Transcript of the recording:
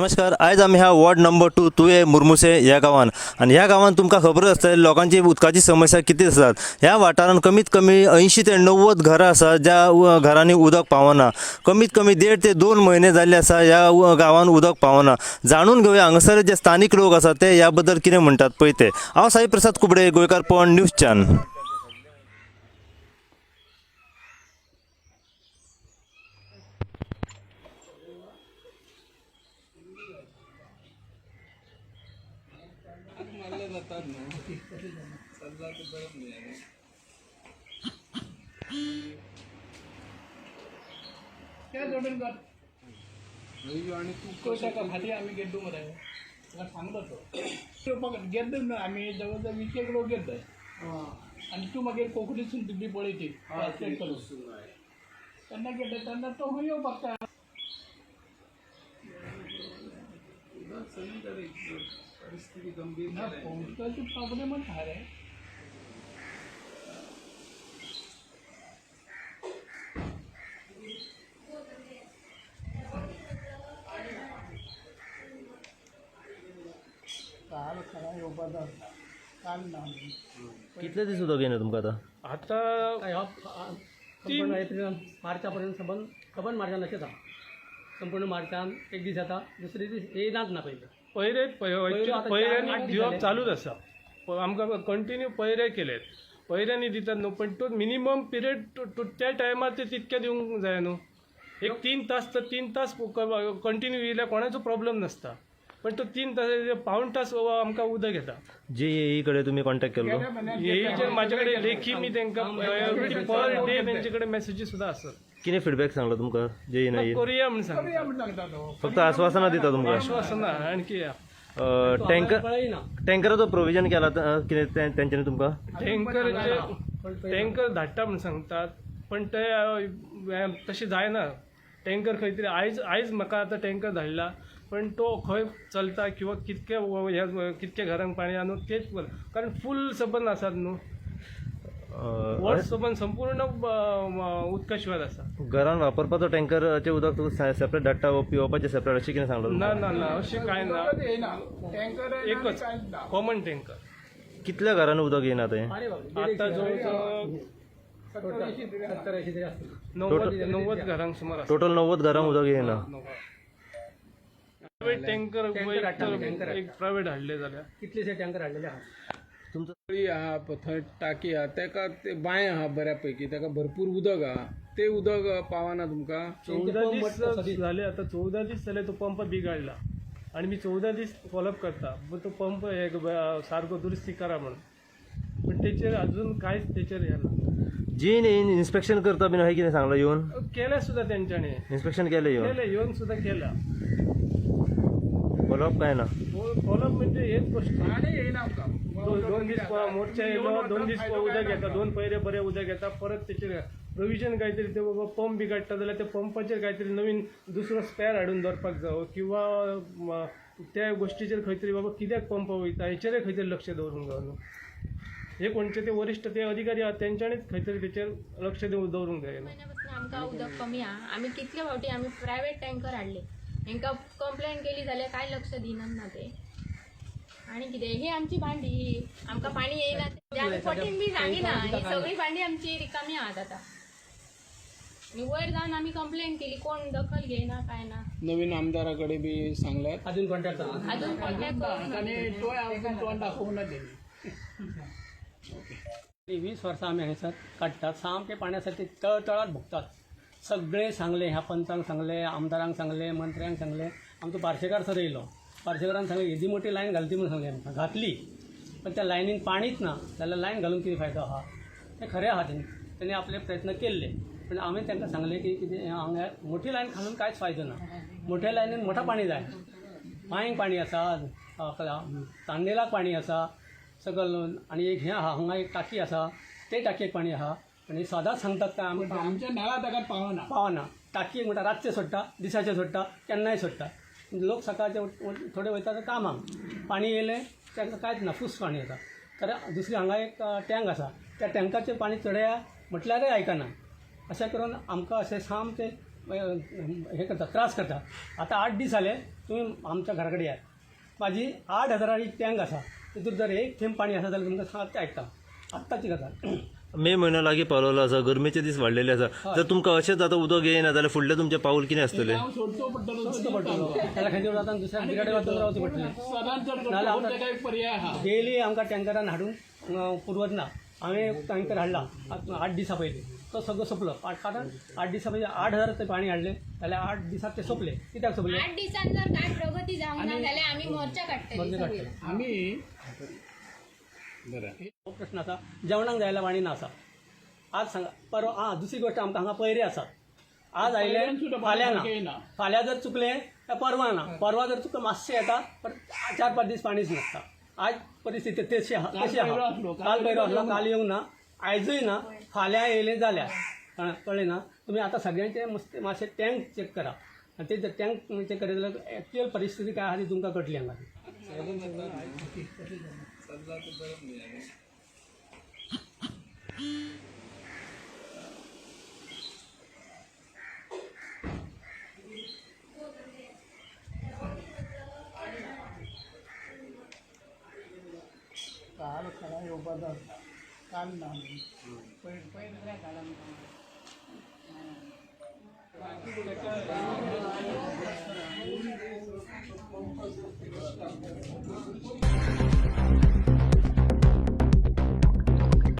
नमस्कार, आयज आमी ह्या वॉर्ड नंबर 2 तुये मुरमुसे ह्या गांवान आनी ह्या गांवान तुमकां खबर आसतलें लोकांची उदकाची समस्या कितें आसात. ह्या वाठारांत कमीत कमी 80 ते 90 घरां आसात ज्या घरांनी उदक पावना. कमीत कमी 1.5 ते 2 म्हयने जाल्ले आसा ह्या गांवान उदक पावना. जाणून घेवया हांगासर जे स्थानीक लोक आसात ते ह्या बद्दल कितें म्हणटात पळय ते. हांव साई प्रसाद कुबडे, गोंयकारपण न्यूज चॅनल. त्या जोडून कर तो ताका फाटीं आमी गेड्डू मरे ताका सांगलो तो तो गेद्द न्हू आमी जवळ जवळ 20 लोक गेद्द आनी तूं मागीर कोंकणीसून तुजी पळय ती ट्रान्सलेट करून तेन्ना गेले तेन्ना तो खंय येवपाक जाय. परिस्थिती गंभीर ना उदकाचो प्रॉब्लेमच आहा रे. काल खरा येवपाचो आसता काल ना. कितले दीस उदक येना तुमकां आतां? आता संपूर्ण एप्रिलान मार्चा पर्यंत सबंद सबंद मार्चान अशेंच आहा. संपूर्ण मार्चान एक दीस येता, दुसरे दीस येयनाच ना. पयलीं पयरे पयरे आतां पयऱ्यांनी 4-8 दीस दिवप जाले. चालूच आसा. आमकां कंटिन्यू पयरे केलेत, पयऱ्यांनी दितात न्हू, पण तो मिनिमम पिरियड त्या टायमार ते तितके दिवंक जाय न्हू. एक 3 तास तर 3 तास कंटिन्यू येयल्यार कोणाचो प्रॉब्लम नासता, पण तो 3 तास पाऊण तास आमकां उदक येता. जे एई कडेन तुमी कॉन्टॅक्ट केल्लो? हेचेर म्हाजे कडेन लेखी मी तांकां पर डे तेंचे कडेन मॅसेजी सुद्दां आसत. कितें फिडबॅक सांगलो तुमकां जे एई ना? करुया म्हूण सांगता, करूया म्हण सांगता तो. फक्त आस्वासनां दिता तुमकां? आश्वासना आणखी टँकर कळयना. टँकराचो प्रोविजन केला कितें तेंच्यांनी तुमकां? टँकराचे टँकर धाडटा म्हूण सांगतात, पण ते तशें जायना. टँकर खंय तरी आयज आयज म्हाका आतां टँकर धाडला, पण तो खंय चलता किंवा कितके ह्या कितके घरांक पाणी आहा न्हू तेच कारण फूल सबंद आसात न्हू, वर्स सबंद संपूर्ण उदका शिवाय आसा. घरान वापरपाचो टँकराचें उदक तुका सेपरेट धाडटा वा पिवपाचें सेपरेट अशें कितें सांगलो ना तुमकां? ना ना, अशें कांय ना. उदकच येयना, टँकर येयना आनी एकच कांयच ना. Common tanker. कितल्या घरान उदक येयना थंय? अरे बाबा, आतां जवळ जवळ 70-80 तरी आहा. 70-80 तरी आसतली. 90 घरांक सुमार आसा. टोटल 90 घरांक उदक येयना. प्रायवेट टँकर टँकर हाडटा आमी, टँकर एक प्रायवेट हाडले जाल्यार कितलेशे टँकर हाडलेले आहा. तुमचो तळी आहा थंय टाकी आहा, तेका ते बांय आहा बऱ्या पैकी, तेका भरपूर उदक आहा, ते उदक पावना तुमकां. 14 पंप दीस सदींच. झाले, आता 14 दीस जाले तो पंप बिगाडला आणि मी 14 दीस फॉलोअप करता, पण तो पंप हे सारको दुरुस्ती करा म्हणून, पण तेचेर अजून कांयच तेचेर हे ना. जे एन इन्स्पेक्शन करता बीन अशें कितें सांगलां येवन? केलें सुद्दां तेंच्यांनी. इन्स्पेक्शन केलें येवन? केलें, येवन सुद्दां केलां. फॉलोअप काय ना? फॉलोअप म्हणजे हेच गोष्ट. पाणी येयना आमकां. 2 दीस मोर्चा येयलो, 2 दीस उदक येता, 2 पयरे बरे उदक येता, परत तेचेर प्रोविजन काहीतरी ते बाबा पंप बिगाडटा जाल्यार त्या पंपाचेर काहीतरी नवीन दुसरो स्पेर हाडून दवरपाक जावो किंवा त्या गोष्टीचेर खंय तरी बाबा कित्याक पंप वयता हेचेरय खंय तरी लक्ष दवरूंक जावो न्हू. हे कोणचे ते वरिश्ठ ते अधिकारी आहात तेंच्यांनीच खंय तरी तेचेर लक्ष दवरूंक जाय न्हू. म्हयन्यापासून आमकां उदक कमी आहा. आमी कितले फावटी आमी प्रायवेट टँकर हाडले, हेंकां कंप्लेन केली जाल्यार कांय लक्ष दिनात ना ते. आनी कितें ही आमची भांडी, आमकां पाणी येयना ते आमी फटीन बी सांगिना. ही सगळी भांडी आमची रिकामी आहात आतां. आनी वयर जावन आमी कंप्लेन केली, कोण दखल घेयना काय ना. नवीन आमदारा कडेन बी सांगल्यात? अजून कॉन्टॅक्ट चालू. अजून कॉन्टॅक्ट करूंक ना. आनी तोय अजून तोंड दाखोवंक ना तेणी. 20 वर्सां आमी हांगासर काडटात, सामके पाण्या साठी तळतळाट भोगतात. सगळे सांगले, ह्या पंचांक सांगले, आमदारांक सांगले, मंत्र्यांक सांगले. आमचो पार्सेकार सर येयलो, पार्सेकारान सांगले येदी मोठी लायन घालती म्हणून सांगले आमकां, घातली, पण त्या लायनीन पाणीच ना जाल्यार लायन घालून कितें फायदो आहा? तें खरें आहा, तेणी तेणी आपले प्रयत्न केल्ले, पण आमी तांकां सांगलें की कितें हांगा मोठी लायन घालून कांयच फायदो ना. मोठ्या लायनीन मोठा पाणी जाय, बांयक पाणी आसा, तांडेलाक पाणी आसा सकल, आनी एक हें आहा हांगा एक टाकी आसा, ते टाकयेक पाणी आहा. आनी सदांच सांगतात काय आमकां आमच्या नळा ताका पावना. पावना. टाकयेक म्हणटा रातचें सोडटा, दिसाचें सोडटा, केन्नाय सोडटा. लोक सकाळचे थोडे वयता कामाक, पाणी येयलें तांकां कांयच ना, फूस पाणी येता. तर दुसरी हांगा एक टँक आसा, त्या टँकाचें पाणी चडया म्हटल्यारय आयकना. अशें करून आमकां अशें सामकें हे करता, त्रास करता. आतां 8 दीस जाले तुमी आमच्या घरा कडेन येयात. म्हाजी 8 हजाराची टँक आसा, तितूंत जर एक थेंब पाणी आसा जाल्यार तुमकां सांगता आयकता आत्ताची गजाल. मे म्हयनो लागीं पावलेलो आसा, गरमेचे दीस वाडलेले आसा. जर तुमकां अशेंच आतां उदक येयना जाल्यार फुडलें तुमचें पावल कितें आसतलें? हांव सोडचो पडटलो. सोडचो पडटलो जाल्यार खंयच्या वतान दुसऱ्या बिराडे वचून रावचें पडटलें. सदांच जर नाल्यार करतो ताका एक पर्याय आहा. डेली आमकां टँकरान हाडून पुरवत ना. हांवें टँकर हाडला 8 दिसां पयलीं, तो सगळो सोंपलो. कारण 8 दिसां पयलीं 8,000 ते पाणी हाडलें जाल्यार 8 दिसांत ते सोंपले. कित्याक सोंपले? 8 दिसान जर काय प्रगती जावंक ना जाल्यार आमी मोर्चा काडटली मोर्चा सगळी. काडटले. आमी बरें हो प्रश्न आसा, जेवणाक जाय जाल्यार पाणी ना आसा. आज सांगा परवा. आं, दुसरी गोश्ट, आमकां हांगा पयरे आसात. आज आयले पयऱ्यान सुद्दां फाल्यां सारकें ना, येना. फाल्यां जर चुकलें जाल्यार परवा ना, परवा जर चुकलें मातशें येता, परत 4-5 दीस पाणीच नासता. आज परिस्थिती तशी आहा, तशी पयरो आहा. आसलो, काल पयरो आसलो, काल येवंक ना, आयजूय ना, फाल्यां येयलें जाल्यार कळ्ळें ना. तुमी आतां सगळ्यांचे मस्ते मातशें टँक चॅक करा आनी ते जर टँक चॅक करीत जाल्यार एक्च्युअल परिस्थिती काय आहा ती तुमकां कळटली हांगा. काल खरा येवपा जाता, काल ना, पयर पयर.